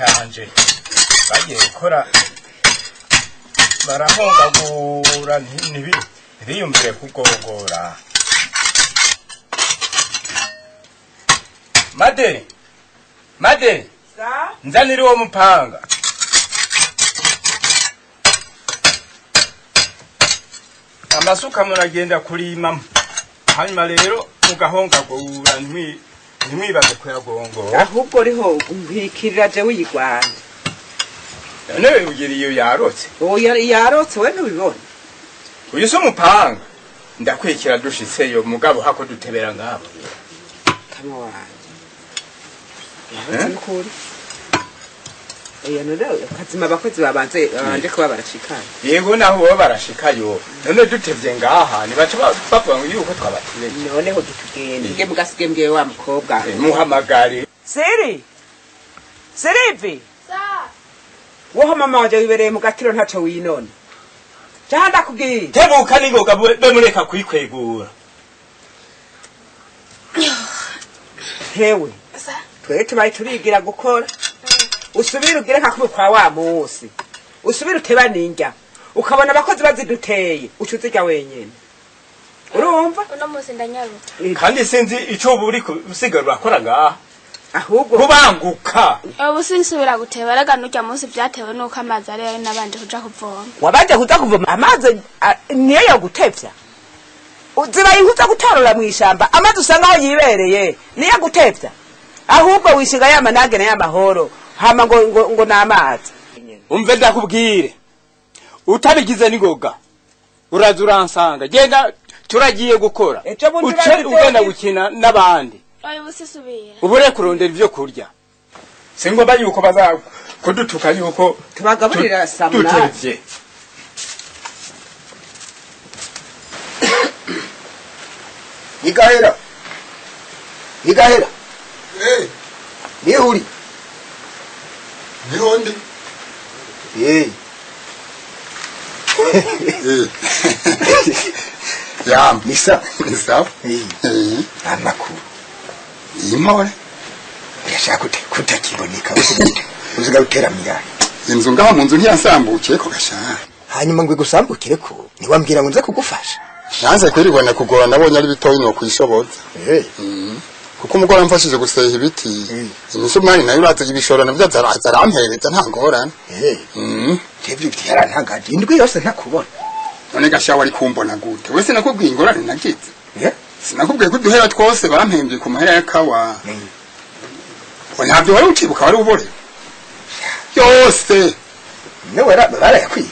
Kanje bagiye gukora barahongagura, ntibiyumvire kugongora. Made, made, nzanira uwo mupanga. Amasuka muragenda kurima, hanyuma rero mugahongagura, ntimwibaze kuyagongora. Ahubwo riho nkwikirira jewe uyigwanje. None ugira iyo yarotse? Oya, yarotse, we ntubibona. Uyu si umupanga, ndakwikira dushitseyo, mugabo hako dutebera ngabo. Kama wanje yarotse nukuri. Oya, none kazima abakozi babanze babanje kuba barashikana. Yego, naho baba barashikayo, none dutevye ngaha ntibaca bavuga ngo yuko twabatevye? Noneho tugende nge mugasige mbwiye wa mukobwa. Muhamagare. Siri, Sirivi, woho mama wanje wibereye mu gatiro, ntaco winona caha ndakubwiye. Tebuka ningoga, be mureka kwikwegura. Hewe, twere tubaye turigira gukora, usubire ugire nka kumwe kwa wa munsi, usubire uteba n'indya, ukabona abakozi baziduteye uca uzirya wenyene, urumva? Uno munsi ndanyaruka. Kandi sinzi ico uba uriko usigaye urakora ngaha. Ahubwo kubanguka. Ubu sinsubira guteba, erega n'urya munsi vyatewe n'uko amazi ari yayo nabanje kuja kuvoma. Wabanje kuza kuvoma amazi, niyo yagutevya? Zibaye inkuza gutorora mw'ishamba amazi usanga aho yibereye, niyo agutevya? Ahubwo wishinga ya manage na y'amahoro, hama ngo n'amazi. Umve ndakubwire, utabigize ningoga uraza uransanga. Genda, turagiye gukora. Ejo bundi uce urabizogira. Ugenda gukina n'abandi. Oya, ubu sisubira. Ubure kurondera ivyo kurya, si ngombwa yuko baza kudutuka yuko Tubagaburira saa 8. Dutevye. Igahera, igahera. Eh, niho uri? Niho ndi. Eh. Eh. Yam. Ni sawa? Ni sawa. Eh. Eh. Amakuru? Impore. Urashaka kutakiboneka, usigaye uteramira. Inzu ngaho mu nzu ntiyasambukiye ko gasha. Hanyuma ngo igusambukire ko ntiwambwira ngo nze kugufasha? Nanze kwirirwa kugora, nabonye ari bitoyi no kwishoboza. Eh. Kuko umugore amfashije guseha ibiti. Imisumari nayo uraza ibishoro navyo azarampereza nta ngorane. Eh. Ivyo byarantangaje, indwi yose ntakubona. None gasha wari kumbona gute? Wese nakubwiye ingorane nagize. Eh. Sinakubwiye ko uduhera twose bampembye ku mahera y'akawa. Mm. Ngo ntabyo wari ucibuka, wari ubore. Yose. Nawe barayakwivye?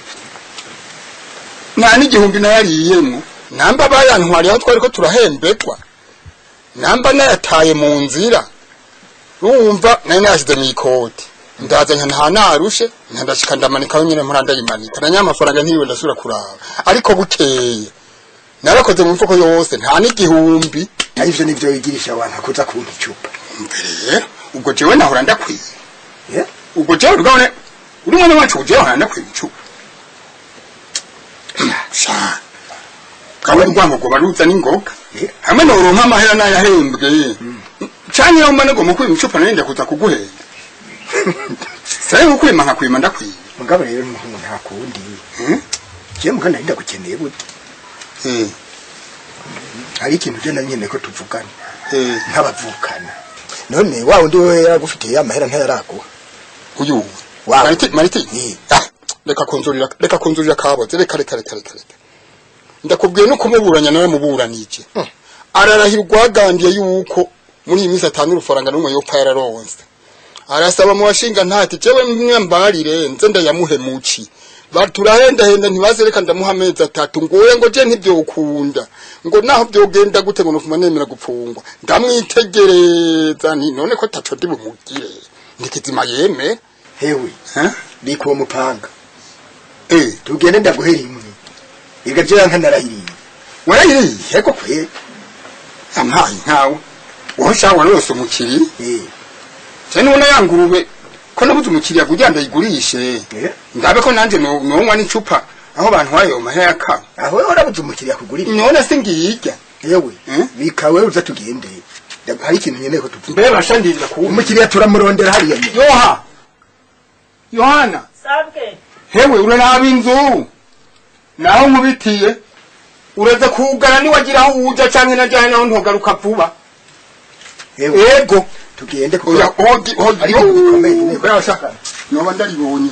Nta n'igihumbi nayariyemwo. Namba bayantwariye aho twari ko turahembekwa, namba nayataye mu nzira, urumva nari nayashyize mu ikoti, ndaza nka nta narushe ndashika ndamanikaho nyine, mpora ndayimanika na nyamafaranga ntiriwe ndasubira kuraba. Ariko bukeye narakoze mu mifuko yose, nta n'igihumbi. Ivyo nivyo wigirisha abantu kuza kumpa icupa? Umve rero, ubwo jewe nahora ndakwiye? Eh. Ubwo jewe urabona uri mwana wacu, jewe nahora ndakwiye icupa sha? Kawe rwango ngo baruza n'ingoga. Eh. Hamwe noronka amahera nayahembwe canke iyo mbona ngo mukwiba icupa narinde kuza kuguhenda, saye kukwima nkakwima ndakwiye. Mugabo rero nta kundi. Je muga nari ndagukeneye burya. Hari ikintu je nari nkeneye ko tuvugana nk'abavukana. None wa wundi we yaragufitiye amahera ntayaraguha? Uyu? Wa. Mariti, Mariti. Eh. Ah, reka kunzurira, reka kunzurira kaboze, reka, reka, reka, reka, reka. Ndakubwiye no kumuburanya nawe muburanije, ararahira urwagandiye yuko muri iyi minsi atanu urufaranga n'umwe yopfa yararonse. Arasaba mu bashinga ntati jewe mwambarire nze ndayamuhemuki, baturahendahenda ntibazereka, ndamuha amezi 3 nguye ngo je ntivyokunda, ngo naho vyogenda gute ngo nufuma nemera gupfungwa. Ndamwitegereza nti none ko taco ndi bumugire, ndikizima yeme. Hewe. Eh? Bika uwo mupanga. Eh. Tugende ndaguhera imwe iga je yanka narahiriye. Warayiriye? Yego kwe. Ampaye nkawe wowe sha, warose umukiri? Eh. Je nubona ya ngurube ko nabuze umukiriya kugira ndayigurishe. Eh. Ndabe ko nanje nonywa n'icupa aho bantwaye ayo mahera y'akawa. Aho warabuze umukiriya kugurira? None se ngiyirya? Yewe. Eh? Bika wewe, uza tugende. Hari ikintu nkeneye ko tuvuga. Mbe bashandiriza ku Umukiriya turamurondera hariya nyene. Yoha. Yohana Sabwe. Hewe uraraba inzu naho nkubitiye uraza kugana niwagira aho uja canke najyana naho ntogaruka vuba. Yego tugende kuko oya hogi hogi ariko bikomeye nyine. Oya noba ndaribonye.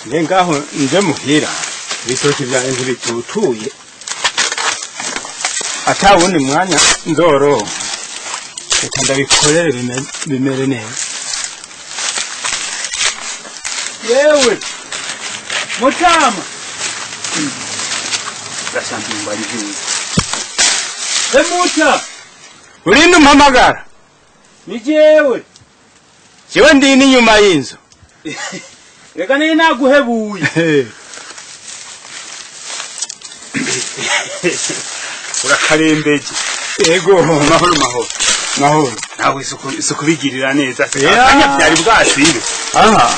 Nge ngaho nje muhira ibitoki vyanjye ntibitutuye ata wundi mwanya nzoro reka ndabikorere bimere neza. Yewe mutama emuta urinde umpamagara ni jewe jewe ndi n'inyuma y'inzu. Reka nari naguhebuye. Urakarembeje. Yego mahoro mahoro mahoro. Nawe isuku bigirira neza. Akanya byari bwasibe. Aha.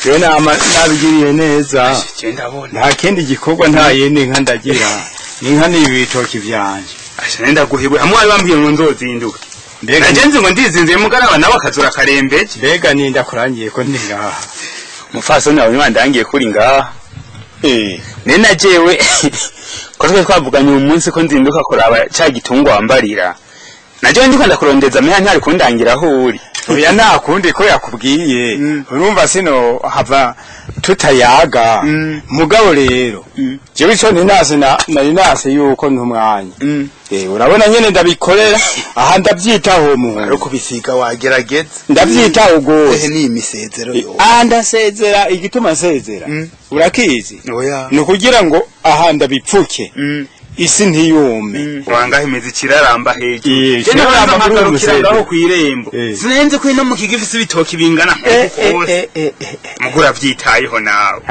Jewe nabigiriye neza. Je ndabona. Nta kindi gikorwa nta yindi nka ndagira. Ninka ni ibitoki vyanje. Asha nenda guhebwe. Hamwe bari bambwiye ngo nzozinduka. Mbega nje ngo ndizinze mugaraba nawe akazura karembeje. Mbega ninda kurangiye ko ndi ngaha. Mufasoni wawe mandangiye kuri ngaha. Nena jewe ko twe twavuganye uyu munsi ko nzinduka kuraba ca gitungwa wambarira. Naje ndiko ndakurondeza meya ntari kundangira aho uri. Oya nta kundi ko yakubwiye. Urumva sino hava tutayaga. Mugabo rero jewe ico ninase nari nase yuko ntumwanya. Urabona nyene ndabikorera aha ndabyitaho mu. Ariko bisiga wagerageza. Ndabyitaho gose. Ni imisezero yo. Ah ndasezera igituma nsezera. Urakizi? Oya. Ni kugira ngo aha ndabipfuke. Isi ntiyume. Wanga imeze kiraramba hejuru. Je naramba kuri uyu ngaho kwirembo. Sinenze ko ino mu kigifisi bitoki bingana kose. Mugura vyitayeho nawe.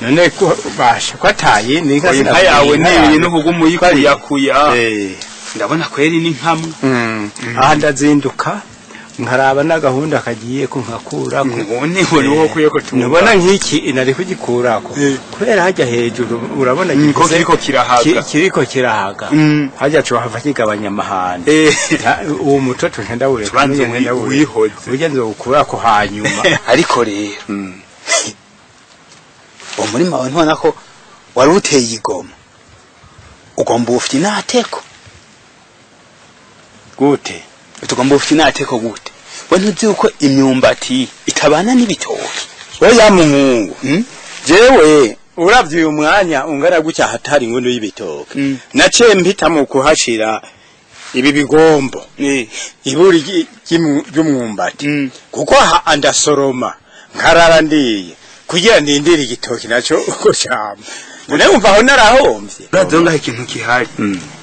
None ko basha ko ataye ni nka yawe n'iyi no kugumuyikuyakuya. Ndabona kweri ni nkamwe. Aha ndazinduka nkaraba n'agahunda kagiye ko nkakurako. None ho kuye ko tumva. Nubona nk'iki inari kugikurako. Kubera hajya hejuru urabona ko kiriko kirahaga. Kiriko kirahaga. Hajya cyo hava kigabanya amahane. Uwo mutoto ntendawure. Wihoze. Ugenze ukurako hanyuma. Ariko rero uwo murima wawe ntubona ko wari uteye igoma. Ugomba ufite inateko. Gute? Tugomba ufite inateko gute? We ntuzi uko imyumbati itabana n'ibitoki. Oya muhungu. Jewe uravye uyu mwanya ungana gutya hatari ingondo y'ibitoki. Naciye mpita mu kuhashira ibi bigombo. Iburi ry'umwumbati. Kuko aha andasoroma nkarara ndiye kugira ndindire igitoki naco uko cyama. None umva aho narahomvye. Urazonga ikintu kihari.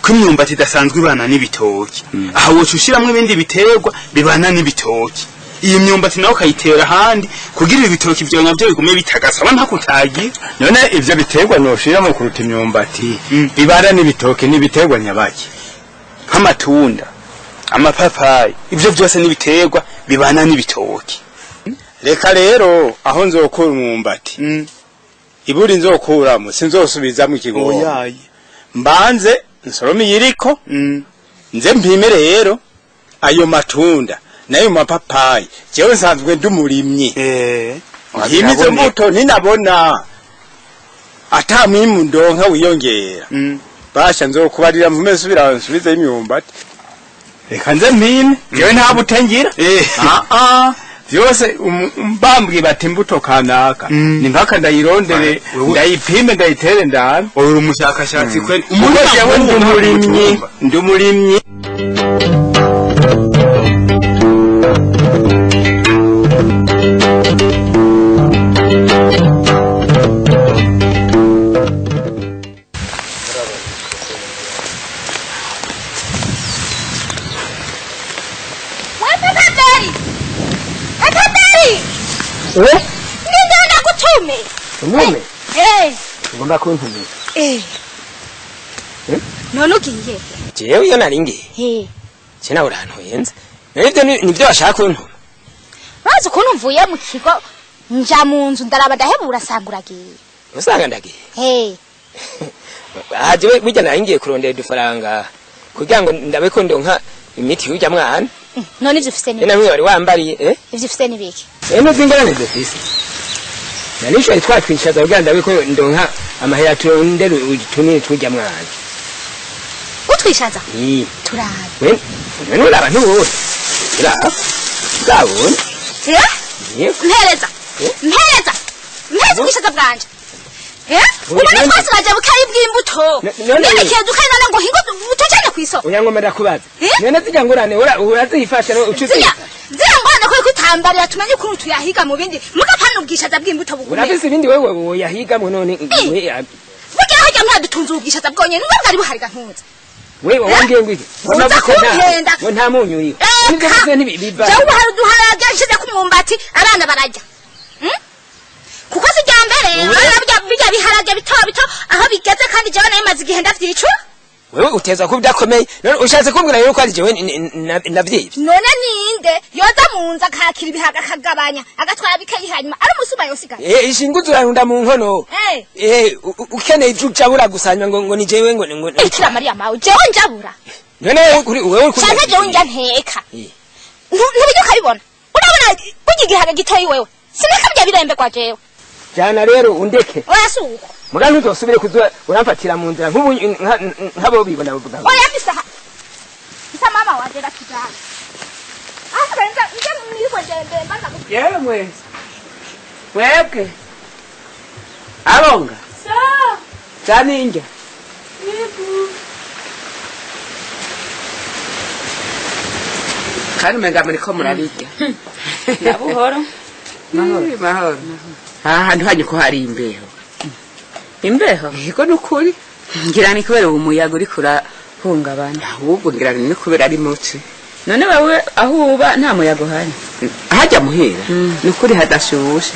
Ko imyumbati idasanzwe ibana n'ibitoki. Aha woca ushiramwo ibindi biterwa bibana n'ibitoki. Iyi myumbati nawe ukayitera ahandi kugira ibi bitoki vyawe navyo bigume bitagasa ntakutagira. None ivyo biterwa noshiramo kuruta imyumbati bibana n'ibitoki n'ibiterwa nyabaki. Nk'amatunda, amapapayi, ivyo byose n'ibiterwa bibana n'ibitoki. Reka rero aho nzokura umwumbati. Iburi nzokuramo sinzosubizamo ikigombo. Mbanze nsorome yiriko nze mpime rero ayo matunda nayo mapapayi. Jewe nsanzwe ndumurimyi. Mpime mbuto ninabona ata mwimu ndonka wiyongera. Basha nzokubarira mvume subira nsubize imyumbati. Reka nze mpime jewe nta butengira. Vyose mbambwi bati imbuto kanaka ni mpaka ndayirondere ndayipime ndayitere ndana. Uri umushakashatsi kweli. Umurimyi ndumurimyi ndumurimyi. Umume? Ugomba kuntumira. None ugiye? Jewe iyo nari ngiye. Je nawe urantuyenze. Nibyo nibyo bashaka kuntuma. Bazi ukuntu mvuye mu kigo nja mu nzu ndaraba ndahebura sanga uragiye. Usanga ndagiye? Aha jewe burya nari ngiye kurondera udufaranga. Kugira ngo ndabe ko ndonka imiti y'urya mwana. None ivyo ufise ni namwe wari wambariye Ivyo ufise ni biki? Nuzi ingorane dufise. Nanishoye twatwishaza kugira ndabe ko ndonka amahera turondera utunini tw'urya mwana. Utwishaza? Turabe. We none uraba ntubona. Uraba. Uzabona. Eh? Yego. Mpereza. Mpereza. Mpereza ubwishaza bwanje. Eh? Ubona twasigaje bukeyi bw'imbuto. None dukayi none ngo hingo tujane kw'isoko. Oya ngoma ndakubaza. None zirya ngorane urazifasha no ucuze. Zirya ngorane ko kutambarira tumenye ukuntu tuyahiga mu bindi. Mugapana ubwishaza bw'imbuto bugume. Urafise ibindi wewe woyahigamwo none Burya harya mwadutunze ubwishaza bwonyene nubwo bwari buhari gantuza. Wewe wambwiye ngo iki? Uza kumpenda. Ngo nta munyu uriho. Nibyo bize ntibiva. Jewe hari uduharage nshize ku mwumbati abana bararya. Kuko si irya mbere birya biharage bito bito aho bigeze kandi jewe nayo maze igihe ndavyicura. Wewe uteza ko bidakomeye. None ushatse kumbwira yuko ari jewe navyivye. None ninde yoza mu nzu akakira ibihaga akagabanya agatwara bikeyi hanyuma ari umusuma yosigaye. Ishinguzo urarunda mu nkono. Ukeneye ivyo ujabura gusanywa ngo ni jewe ngo Ikira Mariya mawe jewe njabura. None wewe kuri Canke jewe njya nteka. Ntubijya ukabibona. Urabona burya igihaga gitoyi wewe. Sinakabya birembe kwa jewe. Jana rero undeke. Oya si uko. Muga ntuzosubire kuza uramfatira mu nzira nk'ubu nk'abo bibona bavuga. Oya misa. Misa mama wanje rakijana. Ah benza nje mwirwe ndembe mbaza. Yemwe. Mwebwe. Abonga. Sa. Zaninja. Yego. Kandi umenga muriko murabirya. Na buhoro. Mahoro. Mahoro. Ahantu hanyu ko hari imbeho. Imbeho? Yego nukuri. Ngira ni kubera uwo muyaga uriko urahungabana. Ahubwo ngira ni kubera ari muci. None wewe aho uba nta muyaga uhari? Hajya muhira. Nukuri hadashubushe.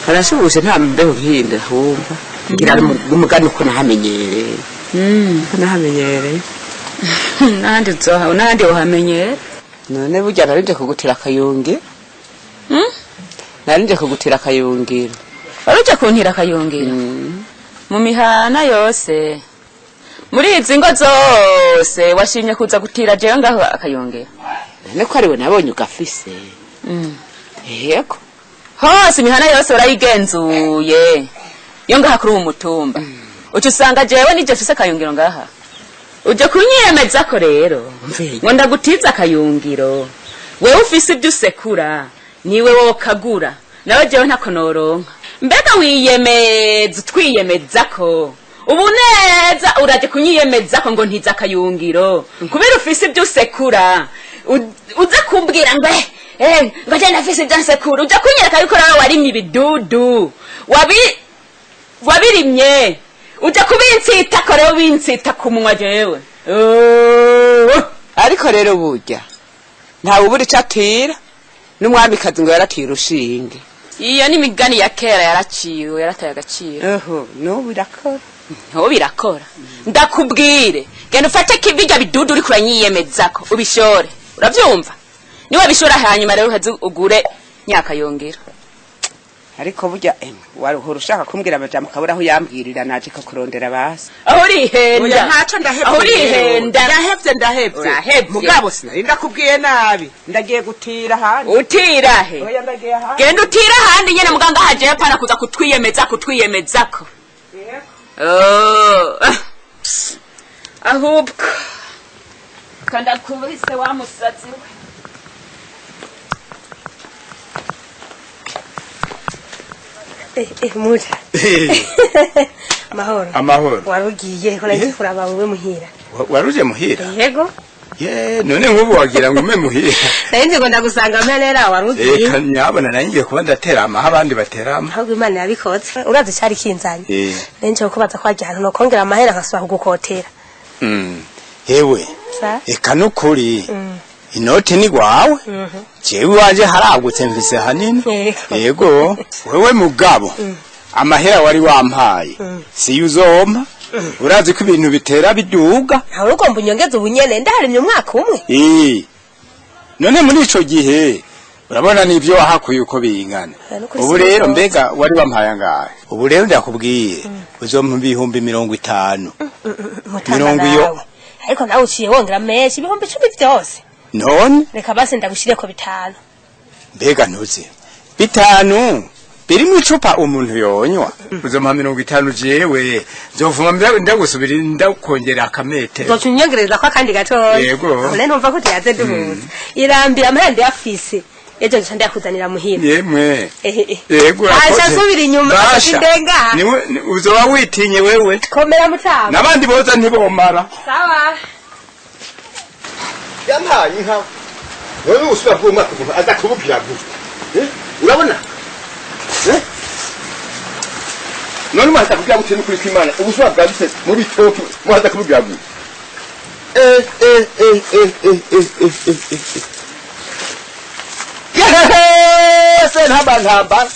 Hadashubushe nta mbeho nkindi ahumva. Ngira umugani uko nahamenyereye. Uko nahamenyereye. Nahandi uzoha, nahandi uhamenyera. None burya narinde kugutira akayungi. Narinde kugutira akayungiro. Waruje kuntira akayungiro? Mu mihana yose. Muri izi ngo zose washimye kuza gutira jewe ngaho akayungiro. None ko ariwe nabonye ugafise. Yego. Hose imihana yose warayigenzuye. Yo ngaha kuri uwo mutumba. Uca usanga jewe nije mfise akayungiro ngaha. Uje kunyiyemeza ko rero ngo ndagutiza akayungiro. Wewe ufise ibyo usekura niwe wokagura nawe jewe ntako noronka. Mbega wiyemeza utwiyemeza ko ubu neza uraje kunyiyemeza ko ngo ntiza akayungiro kubera ufise ibyo usekura uze kumbwira ngo ngo je ndafise ibyo nsekura. Uje kunyereka yuko nawe warimye ibidudu wabirimye. Uje kubinsita ko rero binsita ku munwa jewe. Ariko rero burya ntawe ubura ico atira n'umwamikazi ngo yaratira urushinge. Iyo ni imigani ya kera yaraciwe yarataye agaciro. Oho, n'ubu birakora. N'ubu birakora. Ndakubwire genda ufate kibirya bidudu uriko uranyiyemezako ubishore. Uravyumva? Niwe bishora hanyuma rero uheze ugure nyakayongera. Ariko burya waruhora ushaka kumbwira amajambo ukabura aho yambwirira naje kukurondera basi. Aho urihenda. Oya ntaco ndahevye. Aho urihenda. Ndahevye. Urahevye. Mugabo sinari ndakubwiye nabi. Ndagiye gutira ahandi. Utira he? Oya ndagiye ahandi. Genda utira ahandi nyene muganga haje apana kuza kutwiyemezako. Oh. Ahubwo kanda kubise wa musazi we. Muta. Mahoro. Amahoro. Warugiye ko nagiye kuraba wewe muhira. Waruje muhira? Yego. Ye, none nk'ubu wagira ngo ume muhira. Nari ngo ndagusanga mperera warugiye. Nyabona nangiye kuba ndaterama aho abandi baterama. Ahubwo Imana yabikotse. Urazi cari kinzanye. Nenje kubaza kwa gihantu no kongera amahera nkasubira kugukotera. Hewe. Eka nukuri. Inoti ni gwawe. Jewe waje haragutse mvise hanini. Yego. Wewe mugabo. Amahera wari wampaye. Si uzompa. Urazi ko ibintu bitera biduga. Aho ugomba unyongeze ubunyene ndaharimye umwaka umwe. None muri ico gihe urabona nivyo wahakuye uko bingana. Ubu rero mbega wari wampaye angahe? Ubu rero ndakubwiye uzompa 50,000. Mirongo iyo. Ariko nawe uciye wongera menshi 10,000 vyose. None reka basi ndagushireko 5. Mbega ntuzi 5 biri mu icupa umuntu yonywa. Uzompa 50 jewe nzovuma ndagusubira ndakongera akamete. Uzoca unyongereza ko akandi gatoya. Yego. None numva ko tuyaze duhuza. Irambira amahera ndayafise. Ejo nca ndayakuzanira muhira. Yemwe. Yego. Aca asubira inyuma ndenga. Niwe uzoba witinye wewe. Komera mutama. Nabandi boza ntibomara. Sawa. Yampaye inka. Wewe usubira ku mwaka umuntu aza kububwira gute? Urabona? None muhaza kubwira gute n'ukuri kw'Imana ubusuma bwabise mu bitoki muhaza kububwira gute? Se ntamba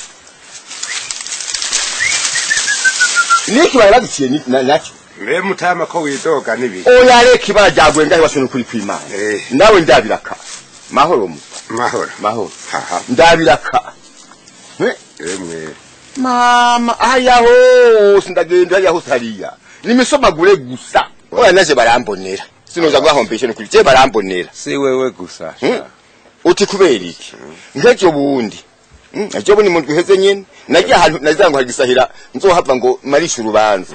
niki barabiciye nacyo mbe mutama ko widoga nibi oya reka ibara ryaguye ngahe wase n'ukuri kw'Imana nawe ndabiraka mahoro mu mahoro mahoro haha ndabiraka emwe mama haya hose ndagenda haya hose hariya nimisomagure gusa oya naje barambonera sinoza guhahombeshe n'ukuri je barambonera si wewe gusa uti kubera iki nkejo bundi ejo bundi muntu uheze nyene nagiye ahantu nazango hagisahira nzohava ngo marisha urubanza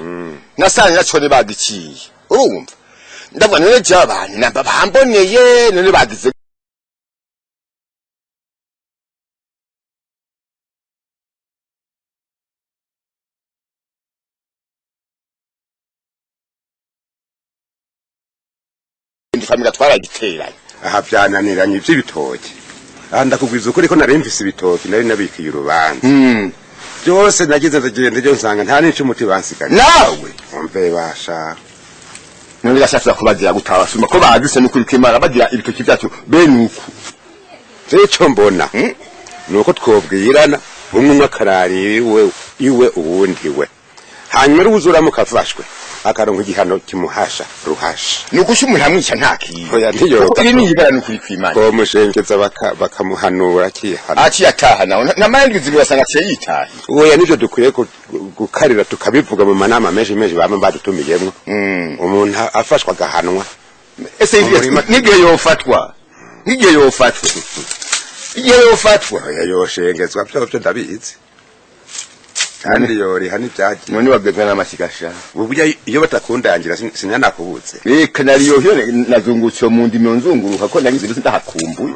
nasanye nacone bagiciye urumva ndavuga none je abantu namba bamboneye none bagize Famira twaragiteranye aha byananiranye ivy'ibitoki aha ndakugwiza ukuri ko nari mfise ibitoki nari nabikiye urubanza byose nagize ndagenda ejo nsanga nta n'ico umuti bansiganye nawe umve basha none gashaka kubagira gutabasuma ko bagise n'ukuri kw'Imana bagira ibitoki byacu bene uku ico mbona nuko twobwirana umwe umwe akarari iwe uwundi we hanyuma ruzura mukafashwe akaronka igihano kimuhasha ruhasha nuko umuntu amwica ntakiye oya ntiyo iri ni ibara n'ukuri kw'Imana ko mushengeza bakamuhanura akihana akiyataha nawe namandwi zibasanga aciye yitaha oya nivyo dukwiye gukarira tukabivuga mu manama menshi menshi bama badutumiyemwo umuntu afashwa agahanwa ese n'igihe yofatwa n'igihe yofatwa igihe yofatwa oya yoshengezwa vyovyo ndabizi kandi yoriha n'ibyagiye none wabwirwa n'amashyigasha burya iyo batakundangira sinyanakubutse reka nariyo nazungutse mu ndimi nzunguruka ko nagize ndetse ndahakumbuye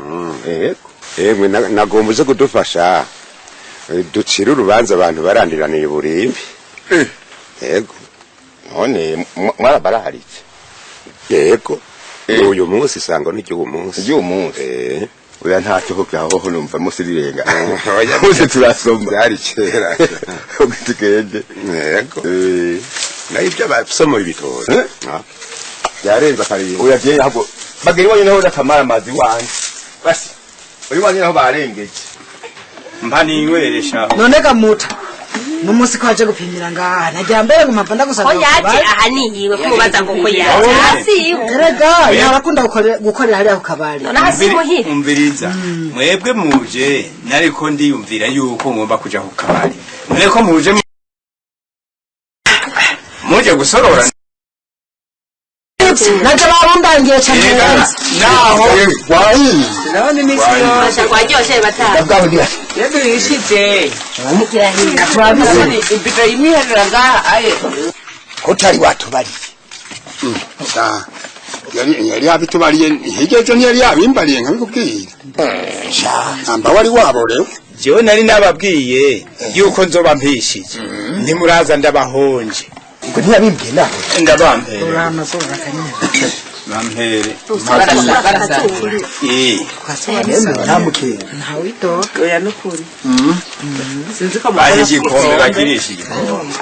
yego yemwe nagomba uze kudufasha ducire urubanza abantu barandiraniye uburimbi yego none mwarabaraharitse yego uyu munsi isango ni ry'uyu munsi ry'uyu munsi oya ntacyo ho byaho numva musi rirenga musi turasoma byari kera tugende yego nayo ibyo basoma ibitoki byarenze akarindwi oya je ahubwo bageri wanyu naho ndakamara amazi wanje basi uyu wanyu naho barengeje mpa ninyweresha none gamuta numunsi ko aje gupimira ngaha nagira mbere ngo mpamva ndagusanga ko yaje aha niyiwe kumubaza ngo ko yaje hasi erega yarakunda gukorera hariya ku kabari umviriza mwebwe muje nariko ndiyumvira yuko ngomba kuja ku kabari none ko muje muje gusorora naje barundangiye cyane naho none imisi yose rwaryoshe batanu iyo duhishije ibido imwiherera ngaha aye kutari watubariye yari yabitubariye hirya ejo ntiyari yabimbariye nkabikubwira amba wari waborewe jewe nari nababwiye yuko nzoba mpishije ntimuraza ndabahonje ubwo ntiyabimbwiye nawe ndabampere bampere oya nukuri sinzi ko bahe igikombe bagirisha igikombe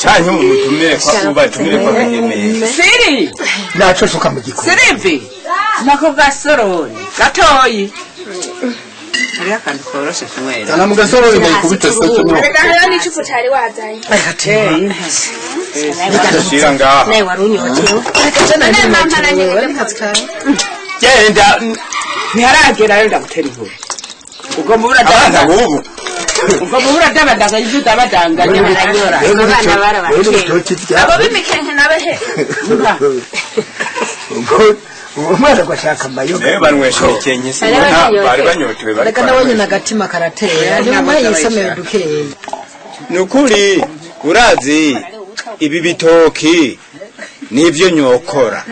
canke umutumire kwa ubatumire kwa kagemeye siri naco suka mu gikombe sirivi nako gasorori gatoyi hariho akantu koroshe kunywera kana mu gasorori muyikubite se kimwe reka hariho n'icupa utari wazanye shira ngaha nawe wari unyotewe none mama nanjye genda ntiharagera rero ndagutera inkuru ugomba abana uradaza bubu Ubwo muhura dabadaga ivyo dabadanganya baranyora. Abana barabakeye. Abo b'imikenke nabehe. Umwana gwashaka amayoga. Nayo banywesha imikenke si bari banyotewe bari. Reka nawe nyina agatima karatera ni mama yisomeye dukeya. Nukuri urazi ibi bitoki nivyo nyokora.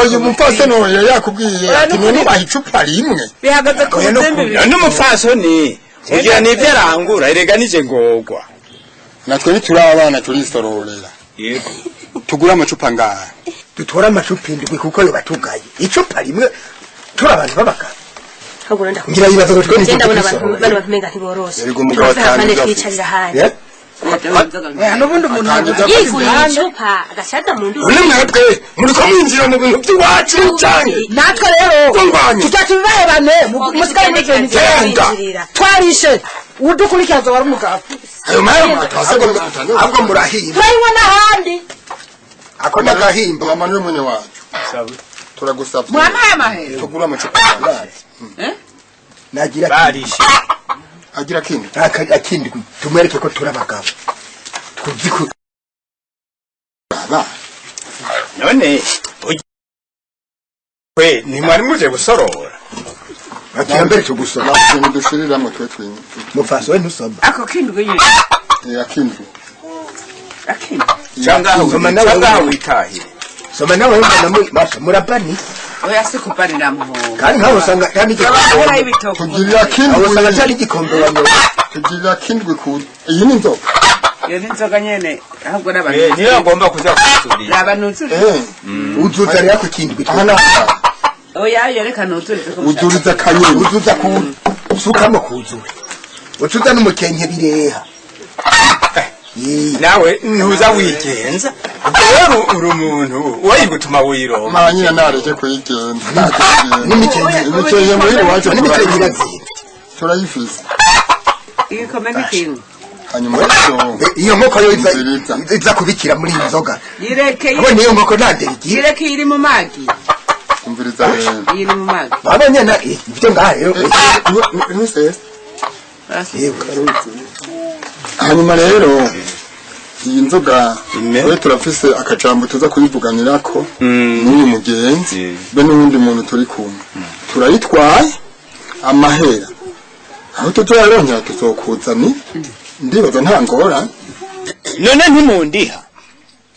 Oyu mupfasoni oyo yakubwiye ati none ubaha icupa rimwe. Bihagaze ku bizimbi bibiri. N'umupfasoni ugira nivyo arangura erega nije ngogwa. Natwe nituri abana turisororera. Yego. Tugura amacupa ngaha. Dutora amacupa indwi kuko yo batugaye. Icupa rimwe turi abantu babagabo. Ahubwo ndakubwira. Ngira yibaza ko twe Genda ndabona abantu bano bantu menga ntiboroshe. Yego umugabo Turafise atanga twicarira ahandi. Oya n'ubundi umuntu Yiguriye icupa agashaza mu ndu. None mwebwe muriko mwinjira mu bintu by'iwacu canke? Natwe rero Tungwanye. tujya tubibahebane musigare muri ibyo Genda. twarishe udukurikiza wari umugabo. Ayo mahera mwatase ngo ahubwo murahimba. Turayinywa n'ahandi. Ako nagahimba. Mama niwe mwene wacu. Turagusavye. Mwampaye amahera. Tugura amacupa. Nagira barishe. Agira kindi. Akindi tumwereke ko turi abagabo. Tuzi ko aba. None we ni mwari muje gusorora. Ati mbere tugusoma. Ntabwo dushiriramwe twe twinye. Mupfaso we ntusoma. Ako kindwi nyine. Eh akindwi. Akindwi. Cyangwa nawe witahire. Soma nawe mbona murabani. Oya si kubanira muho. Kandi nkaho usanga kandi igikombe. Tugirira kindwi. Usanga cyari igikombe wanyoye. Tugirira kindwi ku. Iyi ni inzoga. Iyo ni inzoga nyene ahubwo n'abantu. Niyo agomba kuza kuzurira. N'abantu Uzuza rero ku kindwi. Aha na. Oya yereka nuzurize ko. Uzuriza kanyene. Uzuza ku sukamo kuzura. Ucuza n'umukenke bireha. Nawe ntuza wigenza. Rero uri umuntu wayigutuma wironka. Mara nyina nareke kuyigenza. N'imikenke imikenke muhira iwacu n'imikenke irazimvye. Turayifise. Igikombe ni kimwe. Hanyuma rero iyo nkoko yo iza kubikira muri iyi nzoga. Yireke. Abonye iyo nkoko nandere igiye. Yireke iri mu magi. Umviriza rero. Iri mu magi. Babonye na ibyo ngaha rero. Ntusese. Hanyuma rero iyi nzoga we turafise akajambo tuza kuyivuganirako n'uyu mugenzi be n'uwundi muntu turi kumwe. Turayitwaye amahera. Aho tuzoyaronkera tuzokuzanira. Ndibaza nta ngorane. None ntimundiha.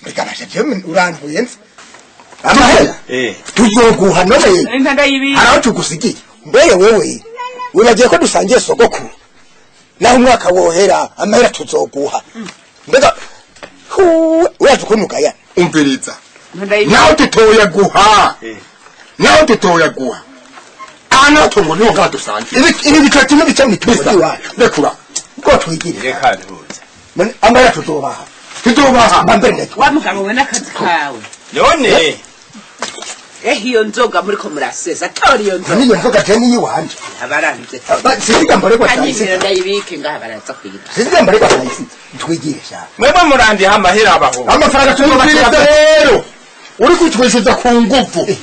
Reka basha jewe urantuye nzi. Amahera tuzoguha none. Haraho tugusigiye. Mbere wewe wibagiye ko dusangiye sogokuru. Naho umwaka wohera amahera tuzoguha. Mbega urazi ukuntu ugaya. Umviriza. Naho tutoya guha. Naho tutoya guha. Ana tongo niho ngaha dusangiye. Ibi bitoki n'ibice mw'itongo iwacu. Rekura. Ubwo twigire. Reka ntuze. Amahera tuzobaha. Tuzobaha. Mbambere ndetse. Wa mugabo we n'akazi kawe. None. Iyo nzoga muriko murasesa tora iyo nzoga. Niyo nzoga je niyi wanje. Abarambye. Sinziga mboregwa cyane. Ndayibike ngaha baraza kwiba. Sinziga mboregwa cyane. Twigire sha. Mwebwe murandiha amahera abaho. Amafaranga Umviriza rero. Uri kutwishuza ku nguvu.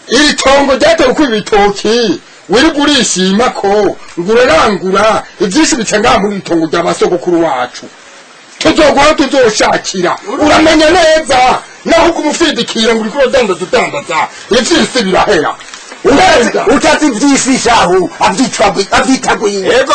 Iri tongo ryatewe ku ibitoki. Wirirwa urishima ko ngurarangura ivyinshi bica ngaha muri itongo rya basogokuru wacu. Tuzoguha tuzoshakira. Uramenya neza. Naho kumufidikira ngo uriko uradandaza udandaza. Ivyisi birahera. Utazi ivyisi shahu avyitagwiye. Yego.